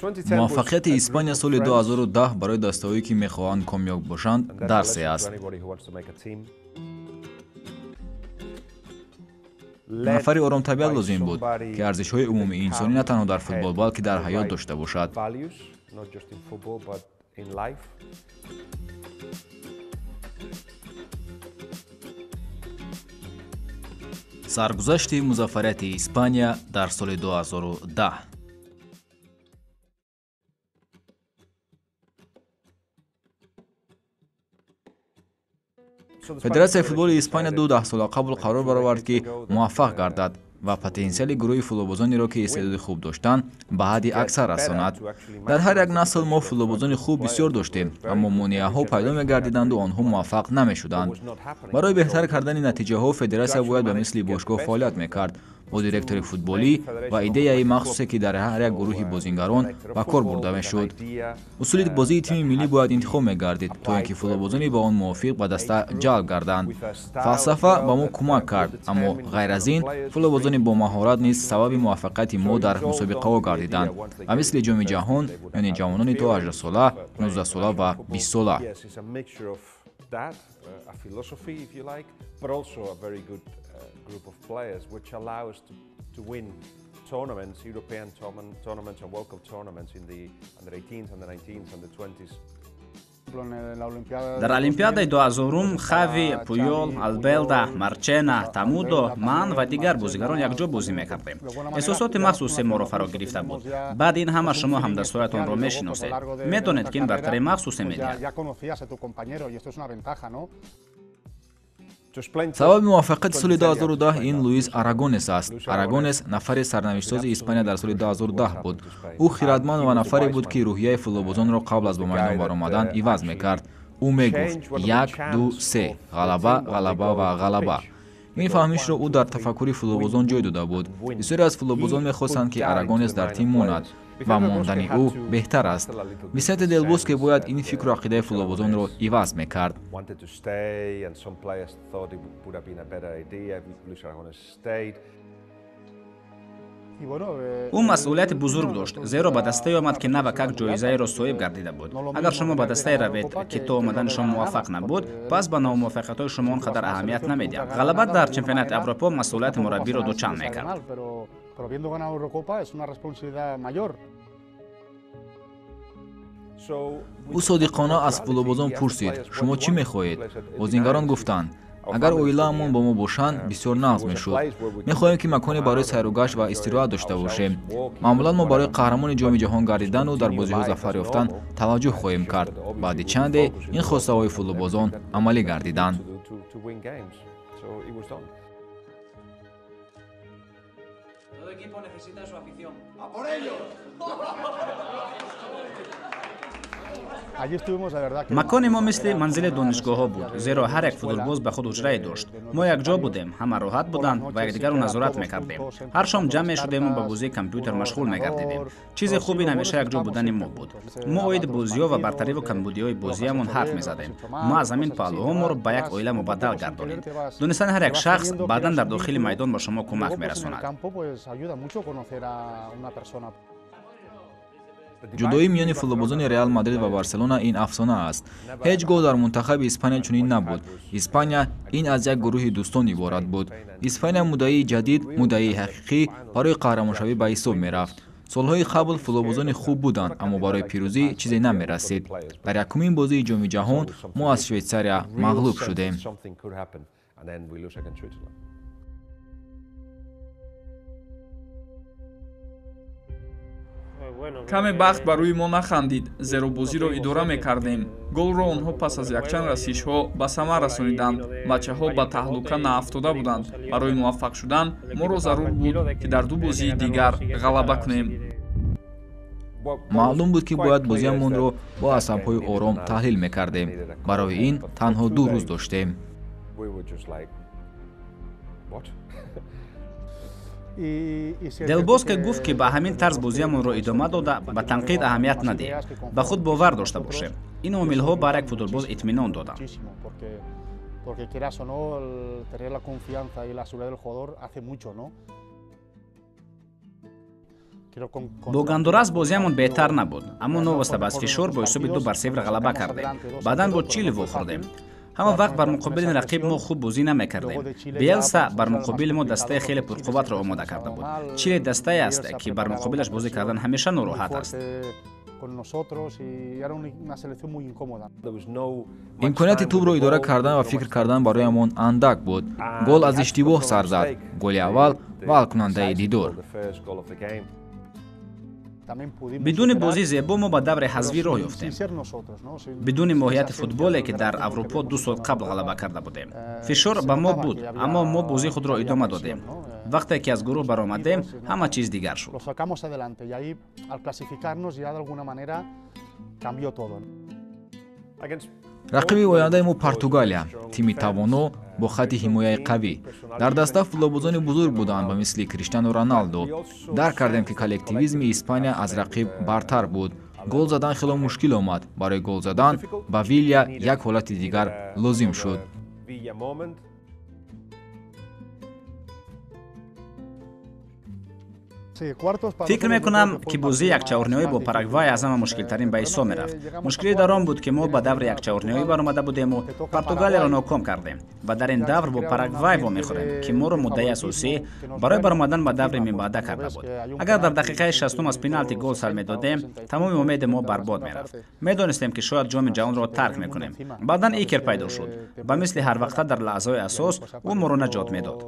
Муваффақияти Испания соли 2010 барои дастаҳое, ки мехоҳанд комёб бошанд, дарсе аст. Нафари оромтабиат лозим буд, ки арзишҳои умумии инсонӣ на танҳо дар футбол, балки дар ҳаёт дошта бошад. Саргузашти музаффарияти Испания дар соли 2010. Федератсияи футболи Испания ду даҳсола қабл қарор баровард, ки муваффақ гардад ва потенсиали гурӯҳи футболбозонеро, ки истеъдоди хуб доштанд, ба ҳадди аксар расонад. Дар ҳар як насл мо футболбозони хуб бисёр доштем, аммо монеаҳо пайдо мегардиданду онҳо муваффақ намешуданд. Барои беҳтар кардани натиҷаҳо федератсия бояд ба мисли бошгоҳ фаъолият мекард, бо директори футболӣ ва идеяи махсусе, ки дар ҳар як гурӯҳи бозингарон ба кор бурда мешуд. Усули бозии тими миллӣ бояд интихоб мегардид, то ин ки футболбозони ба он мувофиқ ба даста ҷалб гарданд. Фалсафа ба мо кӯмак кард, аммо ғайр аз ин футболбозони бомаҳорат низ сабаби муваффақияти мо дар мусобиқаҳо гардиданд, ба мисли Ҷоми ҷаҳон, яъне ҷавонони то 18 сола, 19 сола ва 20 сола. Group of players which allow us to win tournaments, European tournaments and World Cup tournaments in the under 18s, under 19s, under 20s. Дар Олимпиадаи 2000 Хави, Пуйол, Албелда, Марчена, Тамудо, ман ва дигар бозигарон якҷо бозӣ мекардем. Эҳсосоти махсусе моро фаро гирифта буд. Баъд ин ҳама шумо ҳамдастоятонро мешиносед. Медонед, ки ин бартарии махсусе медиҳад. Сабаби муваффақияти соли 2010 ин Луис Арагонес аст. Арагонес нафари сарнавиштсози Испания дар соли 2010 буд. Ӯ хирадманд ва нафаре буд, ки рӯҳияи футболбозонро қабл аз ба майдон баромадан иваз мекард. Ӯ мегуфт: як, ду, се, ғалаба, ғалаба ва ғалаба. Ин фаҳмишро ӯ дар тафаккури футболбозон ҷой дода буд. Бисёре аз футболбозон мехостанд, ки Арагонес дар тим монад ва мондани ӯ беҳтар аст. Висенте дел Боске бояд ин фикру ақидаи футболбозонро иваз мекард. Ӯ масъулияти бузург дошт, зеро ба дастае омад, ки навакак ҷоизаеро соҳиб гардида буд. Агар шумо ба дастае равед, ки то омадани шумо муваффақ набуд, пас ба номуваффақиятҳои шумо он қадар аҳамият намедиҳад. Ғалаба дар чемпионати Аврупо масъулияти мураббиро дучанд мекард. Ӯ содиқона аз футболбозон пурсид: шумо чӣ мехоҳед? Бозингарон гуфтанд: агар оилаамон бо мо бошанд, бисёр нағз мешуд. Мехоҳем, ки маконе барои сайругашт ва истироҳат дошта бошем. Маъмулан мо барои қаҳрамони Ҷоми ҷаҳон гардидану дар бозиҳо зафар ёфтан таваҷҷӯҳ хоҳем кард. Баъди чанде ин хостаҳои футболбозон амалӣ гардиданд. Макони мо мисли манзили донишгоҳҳо буд, зеро ҳар як футболбоз ба худ ҳуҷрае дошт. Мо якҷо будем, ҳама роҳат буданд ва якдигарро назорат мекардем. Ҳар шом ҷамъ мешудему ба бозии компютер машғул мегардидем. Чизи хуб ин ҳамеша якҷо будани мо буд. Мо оиди бозиҳо ва бартариву камбудиҳои бозиамон ҳарф мезадем. Мо аз ҳамин паҳлӯҳо моро ба як оила мубаддал гардонид. Донистани ҳар як шахс баъдан дар дохили майдон ба шумо кӯмак мерасонад. Ҷудоӣ миёни футболбозони Реал Мадрид ва Барселона ин афсона аст. Ҳеҷ гоҳ дар мунтахаби Испания чунин набуд. Испания ин аз як гурӯҳи дӯстон иборат буд. Испания муддаии ҷадид, муддаии ҳақиқӣ барои қаҳрамоншавӣ ба ҳисоб мерафт. Солҳои қабл футболбозони хуб буданд, аммо барои пирӯзӣ чизе намерасид. Дар якумин бозии Ҷоми ҷаҳон мо аз Швейтсария мағлуб шудем. Каме бахт ба рӯи мо нахандид, зеро бозиро идора мекардем. Голро онҳо пас аз якчанд расишҳо ба самар расониданд. Бачаҳо ба таҳлука наафтода буданд. Барои муваффақ шудан моро зарур буд, ки дар ду бозии дигар ғалаба кунем. Маълум буд, ки бояд бозиамонро бо асабҳои ором таҳлил мекардем. Барои ин танҳо 2 рӯз доштем. Дел Боске гуфт, ки ба ҳамин тарз бозиамонро идома дода, ба танқид аҳамият надиҳем, ба худ бовар дошта бошем. Ин омилҳо ба ҳар як футболбоз итминон доданд. Бо Гондурас бозиамон беҳтар набуд, аммо новобаста ба аз фишор бо ҳисоби 2-0 ғалаба кардем. Баъдан бо Чили вохӯрдем. Ҳама вақт бар муқобили рақиб мо хуб бозӣ намекардем. Биелса бар муқобили мо дастаи хеле пурқувватро омода карда буд. Чили дастае аст, ки бар муқобилаш бозӣ кардан ҳамеша нороҳат аст. Имконияти тӯбро идора кардан ва фикр кардан бароямон андак буд. Гол аз иштибоҳ сар зад. Голи аввал ва ҳалкунандаи дидор. Бидуни бозии зебо мо ба даври ҳазвӣ роҳ ёфтем. Бидуни моҳияти футболе, ки дар Аврупо 2 сол қабл ғалаба карда будем. Фишор ба мо буд, аммо мо бозии худро идома додем. Вақте ки аз гурӯҳ баромадем, ҳама чиз дигар шуд. Рақиби ояндаи мо Португалия, тими тавоно бо хатти ҳимояи қавӣ. Дар даста футболбозони бузург буданд ба мисли Криштиану Роналду. Дарк кардем, ки коллективизми Испания аз рақиб бартар буд. Гол задан хело мушкил омад. Барои гол задан ба Вилия як ҳолати дигар лозим шуд. Фикр мекунам, ки бозии якчаҳорниҳоӣ бо Парагвай аз ҳама мушкилтарин ба ҳисоб мерафт. Мушкилӣ дар он буд, ки мо ба даври якчаҳорниҳоӣ баромада будему Португалияро ноком кардем ва дар ин давр бо Парагвай вомехӯрем, ки моро муддаи асосӣ барои баромадан ба даври минбаъда карда буд. Агар дар дақиқаи 60 аз пеналти гол сар медодем, тамоми умеди мо барбод мерафт. Медонистем, ки шояд ҷоми ҷаҳонро тарк мекунем. Баъдан Икер пайдо шуд. Ба мисли ҳар вақта дар лаҳзаҳои асос ӯ моро наҷот медод.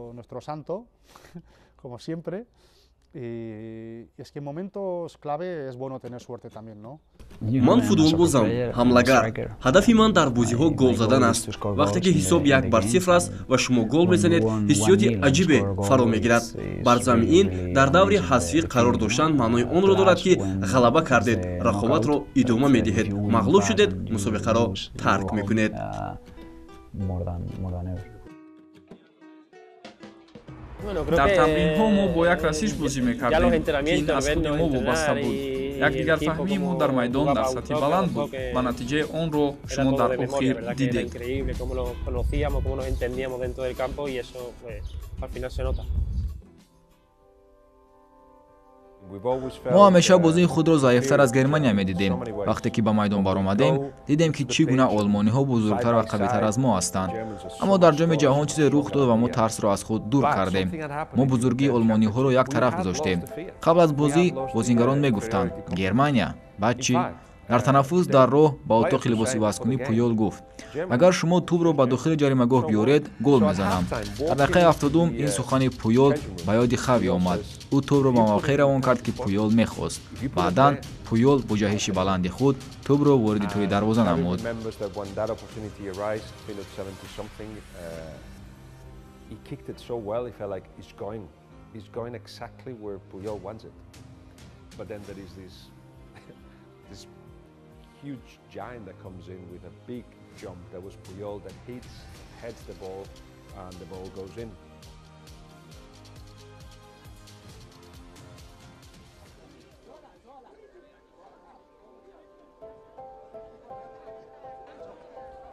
Ман футболбозам, ҳамлагар. Ҳадафи ман дар бозиҳо гол задан аст. Вақте ки ҳисоб 1-0 аст ва шумо гол мезанед, ҳиссиёти аҷибе фаро мегирад. Бар замми ин, дар даври ҳазфӣ қарор доштан маънои онро дорад, ки ғалаба кардед, рақобатро идома медиҳед, мағлуб шудед, мусобиқаро тарк мекунед. Дар тамринҳо мо бо як расиш бозӣ мекардем, ки ин аз худи мо вобаста буд. Якдигарфаҳмии мо дар майдон дар сатҳи баланд буд ва натиҷаи онро шумо дар охир дидед. Мо ҳамеша бозии худро заифтар аз Германия медидем. Вақте ки ба майдон баромадем, дидем, ки чӣ гуна олмониҳо бузургтар ва қавитар аз мо ҳастанд. Аммо дар ҷоми ҷаҳон чизе рух дод ва мо тарсро аз худ дур кардем. Мо бузургии олмониҳоро як тараф гузоштем. Қабл аз бозӣ бозингарон мегуфтанд: Германия, баъд чӣ? Дар танаффус дар роҳ ба утоқи либосивазкунӣ Пуёл гуфт: агар шумо тӯбро ба дохили ҷаримагоҳ биёред, гол мезанам. Дар дақиқаи 70 ин сухани Пуёл ба ёди Хави омад. Ӯ тӯбро ба мавқеъ равон кард, ки Пуёл мехост. Баъдан Пуёл бо ҷаҳиши баланди худ тӯбро вориди тӯри дарвоза намуд. Huge giant that comes in with a big jump. That was Puyol that hits, heads the ball, and the ball goes in.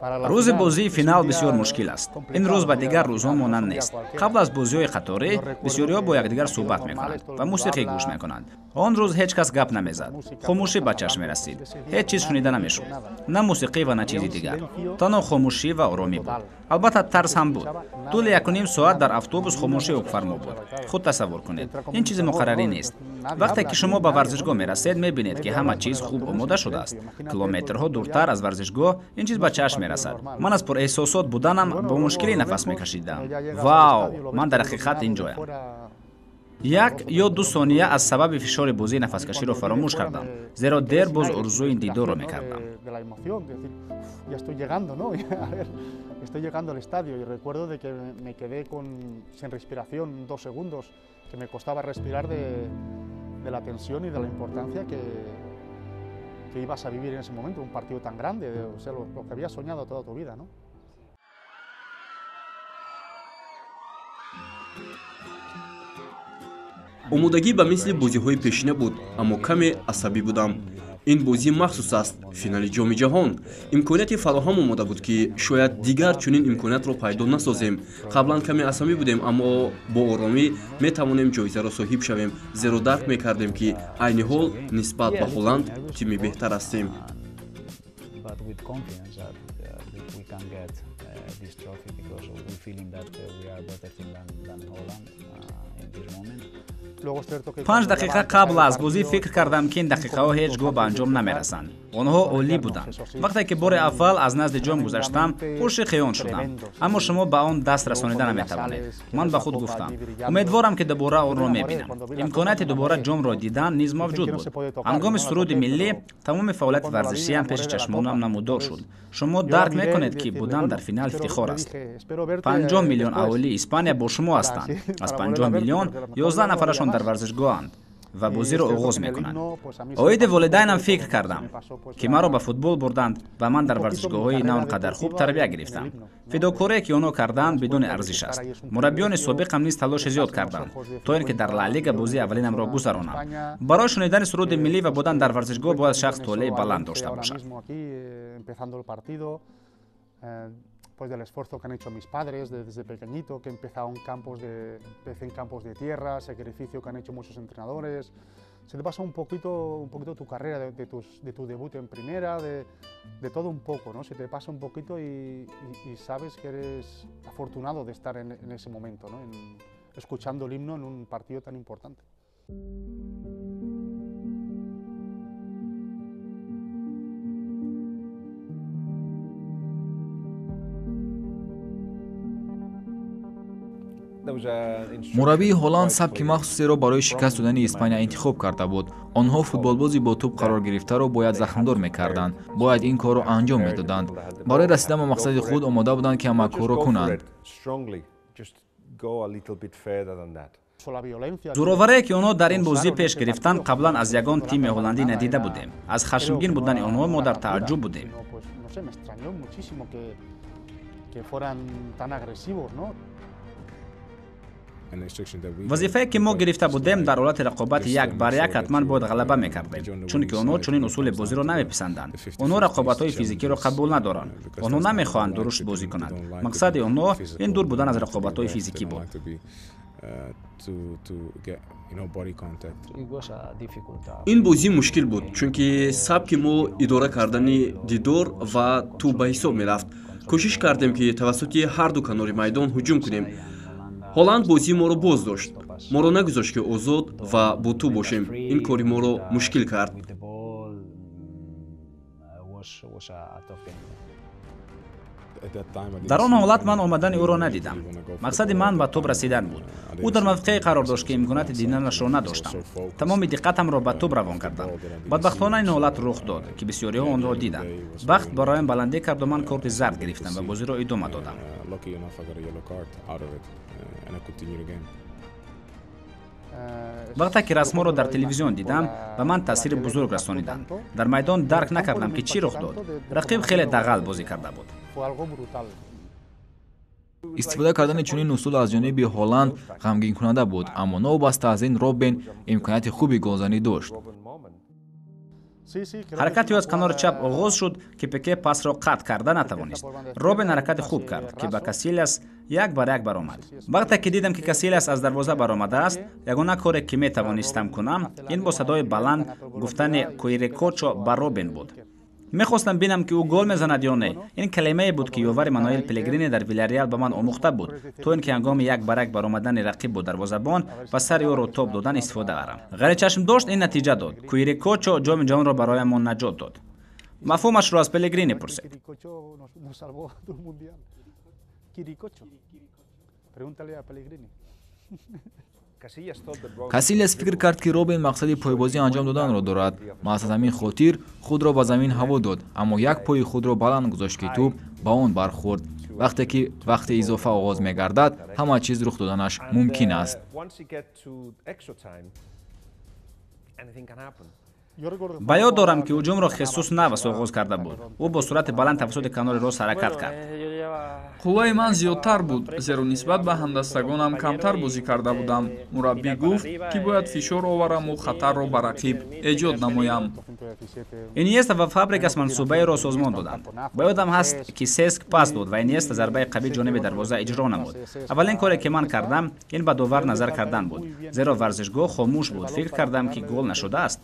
Рӯзи бозии финал бисёр мушкил аст. Ин рӯз ба дигар рӯзҳо монанд нест. Қабл аз бозиҳои қаторӣ бисёриҳо бо якдигар суҳбат мекунанд ва мусиқӣ гӯш мекунанд. Он рӯз ҳеҷ кас гап намезад. Хомӯшӣ ба чашм мерасид. Ҳеҷ чиз шунида намешуд. На мусиқӣ ва на чизи дигар. Танҳо хомӯшӣ ва оромӣ буд. Албатта тарс ҳам буд. Тӯли 1,5 соат дар автобус хомӯшӣ ҳукмфармо буд. Худ тасаввур кунед, ин чизи муқаррарӣ нест. Вақте ки шумо ба варзишгоҳ мерасед, мебинед, ки ҳама чиз хуб омода шудааст. Километрҳо дуртар аз варзишгоҳ ин чиз ба чашм мерасад. Ман аз пурэҳсосот буданам бо мушкилӣ нафас мекашидам. Вау, ман дар ҳақиқат инҷоям. 1 ё 2 сония аз сабаби фишори бозӣ нафаскаширо фаромӯш кардам, зеро дер боз орзуи ин дидорро мекардам. Que ibas a vivir en ese momento, un partido tan grande, o sea, lo que habías soñado toda tu vida, ¿no? Омодагӣ ба мисли бозиҳои пешина буд, аммо каме асабӣ будам. Ин бозӣ махсус аст, финали ҷоми ҷаҳон. Имконияте фароҳам омода буд, ки шояд дигар чунин имкониятро пайдо насозем. Қаблан каме асабӣ будем, аммо бо оромӣ метавонем ҷоизаро соҳиб шавем, зеро дарк мекардем, ки айни ҳол нисбат ба Ҳолланд тими беҳтар ҳастем. 5 дақиқа қабл аз бозӣ фикр кардам, ки ин дақиқаҳо ҳеҷ гоҳ ба анҷом намерасанд. Онҳо олӣ буданд. Вақте ки бори аввал аз назди ҷом гузаштам, пуши хиён шудам, аммо шумо ба он даст расонида наметавонед. Ман ба худ гуфтам, умедворам, ки дубора онро мебинам. Имконияти дубора ҷомро дидан низ мавҷуд буд. Ҳангоми суруди миллӣ тамоми фаъолияти варзишиам пеши чашмонам намудор шуд. Шумо дарк мекунед, ки будан дар финал ифтихор аст. 50 миллион аҳолии Испания бо шумо ҳастанд. Аз 50 миллион 11 нафарашон дар варзишгоҳанд ва бозиро оғоз мекунанд. Оиди волидайнам фикр кардам, ки маро ба футбол бурданд ва ман дар варзишгоҳҳои на он қадар хуб тарбия гирифтам. Фидокорие, ки онҳо карданд, бидуни арзиш аст. Мураббиёни собиқам низ талоши зиёд карданд, то ин ки дар Ла Лига бозии аввалинамро гузаронам. Барои шунидани суруди миллӣ ва будан дар варзишгоҳ бояд шахс толеи баланд дошта бошад. Pues del esfuerzo que han hecho mis padres desde pequeñito, que he empezado en campos de tierra, sacrificio que han hecho muchos entrenadores. Se te pasa un poquito tu carrera, de tu debut en primera, de todo un poco, ¿no? Se te pasa un poquito y sabes que eres afortunado de estar en ese momento, ¿no? Escuchando el himno en un partido tan importante. Мураббии Ҳолланд сабки махсусеро барои шикаст додани Испания интихоб карда буд. Онҳо футболбози бо тӯб қарор гирифтаро бояд захмдор мекарданд, бояд ин корро анҷом медоданд. Барои расидан ба мақсади худ омода буданд, ки ҳама корро кунанд. Зӯроварие, ки онҳо дар ин бозӣ пеш гирифтанд, қаблан аз ягон тими ҳолландӣ надида будем. Аз хашмгин будани онҳо мо дар тааҷҷуб будем. Вазифае, ки мо гирифта будем, дар ҳолати рақобати як бар як ҳатман бояд ғалаба мекардем, чунки онҳо чунин усули бозиро намеписанданд. Онҳо рақобатҳои физикиро қабул надоранд. Онҳо намехоҳанд дурушт бозӣ кунанд. Мақсади онҳо ин дур будан аз рақобатҳои физикӣ буд. Ин бозӣ мушкил буд, чунки сабки мо идора кардани дидор ва тӯб ба ҳисоб мерафт. Кӯшиш кардем, ки тавассути ҳарду канори майдон ҳуҷум кунем. Ҳолланд бозии моро боз дошт, моро нагузошт, ки озод ва бо тӯб бошем. Ин кори моро мушкил кард. Дар он ҳолат ман омадани ӯро надидам. Мақсади ман ба тӯб расидан буд. Ӯ дар мавқеъе қарор дошт, ки имконияти диданашро надоштам. Тамоми диққатамро ба тӯб равон кардам. Бадбахтона ин ҳолат рух дод, ки бисёриҳо онро диданд. Бахт бароям баландӣ карду ман корти зард гирифтам ва бозиро идома додам. Вақте ки расмҳоро дар телевизион дидам, ба ман таъсири бузург расониданд. Дар майдон дарк накардам, ки чӣ рух дод. Рақиб хеле дағал бозӣ карда буд. Истифода кардани чунин усул аз ҷониби Ҳолланд ғамгинкунанда буд, аммо новобаста аз ин Роббен имконияти хуби голзанӣ дошт. Ҳаракати ӯ аз канори чап оғоз шуд, ки Пике пасро қатъ карда натавонист. Роббен ҳаракати хуб кард, ки ба Касилиас як бар як баромад. Вақте ки дидам, ки Касилиас аз дарвоза баромадааст, ягона коре, ки метавонистам кунам, ин бо садои баланд гуфтани «Куирекочо» ба Роббен буд. Мехостам бинам, ки ӯ гол мезанад ё не. Ин калимае буд, ки ёвари Мануэл Пелегрини дар Вилареал ба ман омӯхта буд, то ин ки ҳангоми як бар як баромадани рақиб бо дарвозабон ва сари ӯро тоб додан истифода барам. Ғайричашмдошт ин натиҷа дод. Куирекочо ҷоми ҷаҳонро бароямон наҷот дод. Мафҳумашро аз Пелегрини пурсед. Касилиас фикр кард, ки Роббен мақсади пойбозӣ анҷом доданро дорад. Маҳз аз ҳамин хотир худро ба замин ҳаво дод, аммо як пои худро баланд гузошт, ки тӯб ба он бархӯрд. Вақте ки вақти изофа оғоз мегардад, ҳама чиз рух доданаш мумкин аст. Ба ёд дорам, ки ҳуҷумро Хесус Навас оғоз карда буд. Ӯ бо суръати баланд тавассути канори рост ҳаракат кард. Қувваи ман зиёдтар буд, зеро нисбат ба ҳамдастагонам камтар бозӣ карда будам. Мураббӣ гуфт, ки бояд фишор овараму хатарро ба рақиб эҷод намоям. Иниеста ва Фабрегас мансубаеро созмон доданд. Ба ёдам ҳаст, ки Сеск пас дод ва Иниеста зарбаи қавӣ ҷониби дарвоза иҷро намуд. Аввалин коре, ки ман кардам, ин ба довар назар кардан буд, зеро варзишгоҳ хомӯш буд. Фикр кардам, ки гол нашудааст.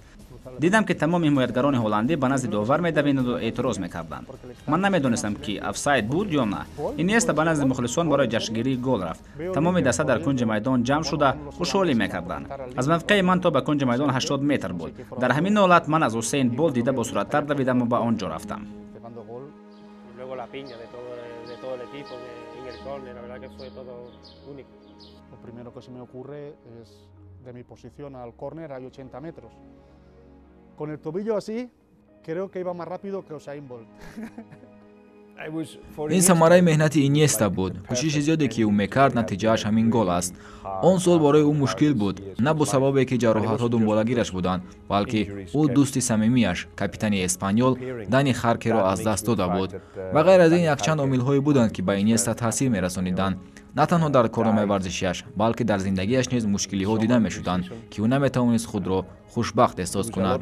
Дидам, ки тамоми ҳимоятгарони ҳолландӣ ба назди довар медавиданду эътироз мекарданд. Ман намедонистам, ки офсайд буд ё на. Иниеста ба назди мухлисон барои ҷашнгирии гол рафт. Тамоми даста дар кунҷи майдон ҷамъ шуда хушҳолӣ мекарданд. Аз мавқеи ман то ба кунҷи майдон 80 метр буд. Дар ҳамин ҳолат ман аз Усейн Болт дида босуръаттар давидаму ба он ҷо рафтам. Con el tobillo así, creo que iba más rápido que Usain Bolt. Ин самараи меҳнати Иньеста буд. Кӯшиши зиёде, ки ӯ мекард, натиҷааш ҳамин гол аст. Он сол барои ӯ мушкил буд, на бо сабабе, ки ҷароҳатҳо дунболагираш буданд, балки ӯ дӯсти самимиаш, капитани Эспаньол Дани Харкеро аз даст дода буд. Ба ғайр аз ин, якчанд омилҳое буданд, ки ба Иньеста таъсир мерасониданд. На танҳо дар корномаи варзишиаш, балки дар зиндагиаш низ мушкилиҳо дида мешуданд, ки ӯ наметавонист худро хушбахт эҳсос кунад.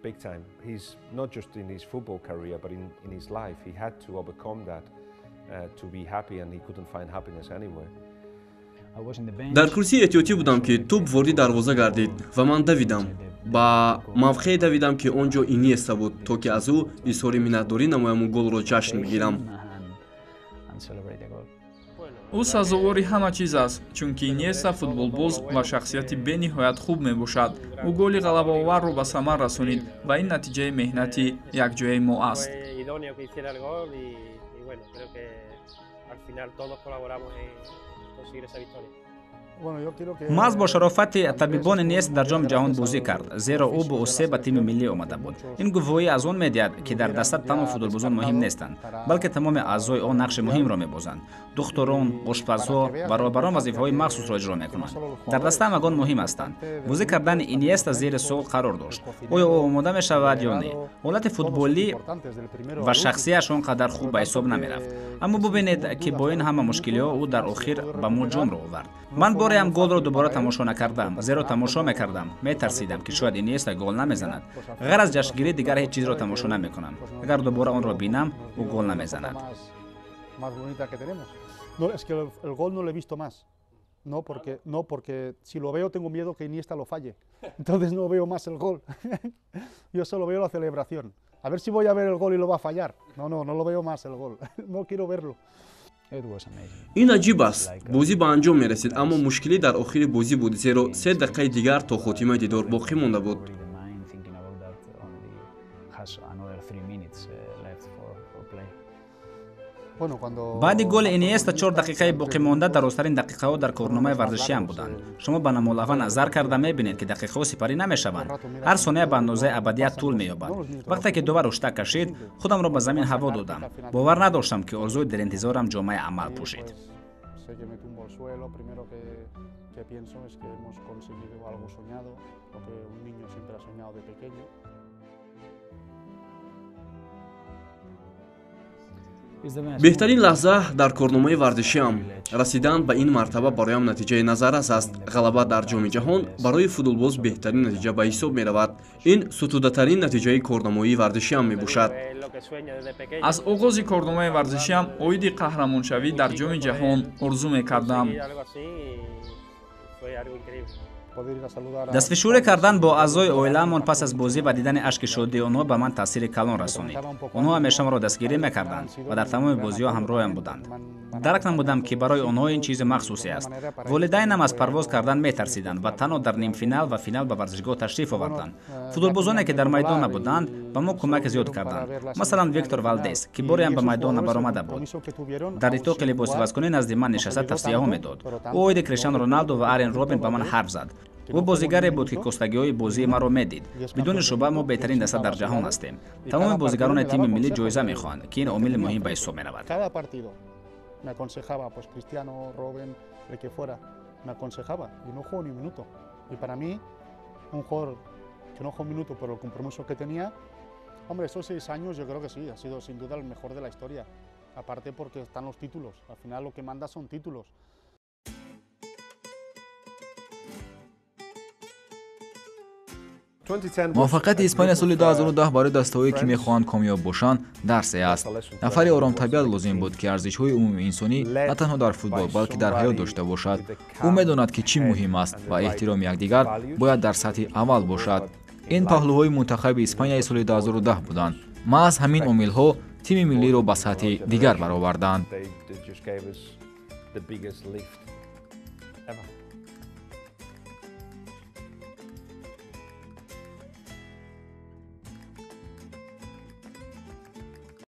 Big time. He's not just in his football career, but in his life. He had to overcome that to be happy, and he couldn't find happiness anywhere. Дар курсии эҳтиётӣ будам, ки тӯб ворди дарвоза гардид ва ман давидам. Ба мавқее давидам, ки он ҷо Иниеста буд, то ки аз ӯ изҳори миннатдорӣ намояму голро ҷашн бигирам. Ӯ сазовори ҳама чиз аст, чунки Иньеста футболбоз ва шахсияти бениҳоят хуб мебошад. Ӯ голи ғалабаоварро ба самар расонид ва ин натиҷаи меҳнати якҷояи мо аст. Маҳз бо шарофати табибон Иньеста дар ҷоми ҷаҳон бозӣ кард, зеро ӯ бо усе ба тими миллӣ омада буд. Ин гувоҳӣ аз он медиҳад, ки дар даста танҳо футболбозон муҳим нестанд, балки тамоми аъзои он нақши муҳимро мебозанд. Духтурон, ошпазҳо ва роҳбарон вазифаҳои махсусро иҷро мекунанд. Дар даста ҳамагон муҳим ҳастанд. Бозӣ кардани Иньеста зери суол қарор дошт. Оё ӯ омода мешавад ё не? Ҳолати футболӣ ва шахсияш он қадар хуб ба ҳисоб намерафт. Аммо бубинед, ки бо ин ҳама мушкилиҳо ӯ дар охир ба мо ҷомро овард. Ман бореам голро дубора тамошо накардам, зеро тамошо мекардам, метарсидам, ки шояд Иньеста гол намезанад. Ғайр аз ҷашнгирӣ дигар ҳеҷ чизро тамошо намекунам. Агар дубора онро бинам, ӯ гол намезанад. No, porque si lo veo tengo miedo que Iniesta lo falle. Entonces no veo más el gol. Yo solo veo la celebración. A ver si voy a ver el gol y lo va a fallar. No, no, no lo veo más el gol. No quiero verlo. Ин аҷиб аст. Бозӣ ба анҷом мерасид, аммо мушкилӣ дар охири бозӣ буд, зеро 3 дақиқаи дигар то хотимаи дидор боқӣ монда буд. Баъди голи Иньеста 4 дақиқаи боқимонда дарозтарин дақиқаҳо дар корномаи варзишиам буданд. Шумо ба намолава назар карда мебинед, ки дақиқаҳо сипарӣ намешаванд. Ҳар сония ба андозаи абадият тӯл меёбад. Вақте ки довар ҳуштак кашид, худамро ба замин ҳаво додам. Бовар надоштам, ки орзуи деринтизорам ҷомаи амал пӯшид. Беҳтарин лаҳза дар корномаи варзишиам. Расидан ба ин мартаба бароям натиҷаи назаррас аст. Ғалаба дар ҷоми ҷаҳон барои футболбоз беҳтарин натиҷа ба ҳисоб меравад. Ин сутудатарин натиҷаи корномоии варзишиам мебошад. Аз оғози корномаи варзишиам оиди қаҳрамоншавӣ дар ҷоми ҷаҳон орзу мекардам. Дастфишурӣ кардан бо аъзои оилаамон пас аз бозӣ ва дидани ашки шодии онҳо ба ман таъсири калон расонид. Онҳо ҳамеша маро дастгирӣ мекарданд ва дар тамоми бозиҳо ҳамроҳам буданд. Дарк намудам, ки барои онҳо ин чизи махсусе аст. Волидайнам аз парвоз кардан метарсиданд ва танҳо дар нимфинал ва финал ба варзишгоҳ ташриф оварданд. Футболбозоне, ки дар майдон набуданд, ба мо кӯмаки зиёд карданд. Масалан, Виктор Валдес, ки бореам ба майдон набаромада буд, дар итоқи либосивазкунӣ назди ман нишаста тавсияҳо медод. Ӯ оиди Криштиану Роналду ва Арен Робин ба ман ҳарф зад. Ӯ бозигаре буд, ки костагиҳои бозии маро медид. Бидуни шубҳа мо беҳтарин даста дар ҷаҳон ҳастем. Тамоми бозигарони тими миллӣ ҷоиза мехоҳанд, ки ин омили муҳим ба ҳисоб меравад. Me aconsejaba, pues Cristiano, Robben, el que fuera, me aconsejaba y no jugó ni un minuto. Y para mí, un jugador que no jugó un minuto por el compromiso que tenía, Hombre, esos 6 años yo creo que sí, ha sido sin duda el mejor de la historia. Aparte porque están los títulos, al final lo que manda son títulos. Муваффақияти Испания соли 2010 барои дастаҳое, ки мехоҳанд комёб бошанд, дарсе аст. Нафари оромтабиат лозим буд, ки арзишҳои умумиинсонӣ на танҳо дар футбол, балки дар ҳаёт дошта бошад. Ӯ медонад, ки чӣ муҳим аст ва эҳтироми якдигар бояд дар сатҳи аввал бошад. Ин паҳлӯҳои мунтахаби Испанияи соли 2010 буданд. Маҳз ҳамин омилҳо тими миллиро ба сатҳи дигар бароварданд. They just gave us the biggest lift ever.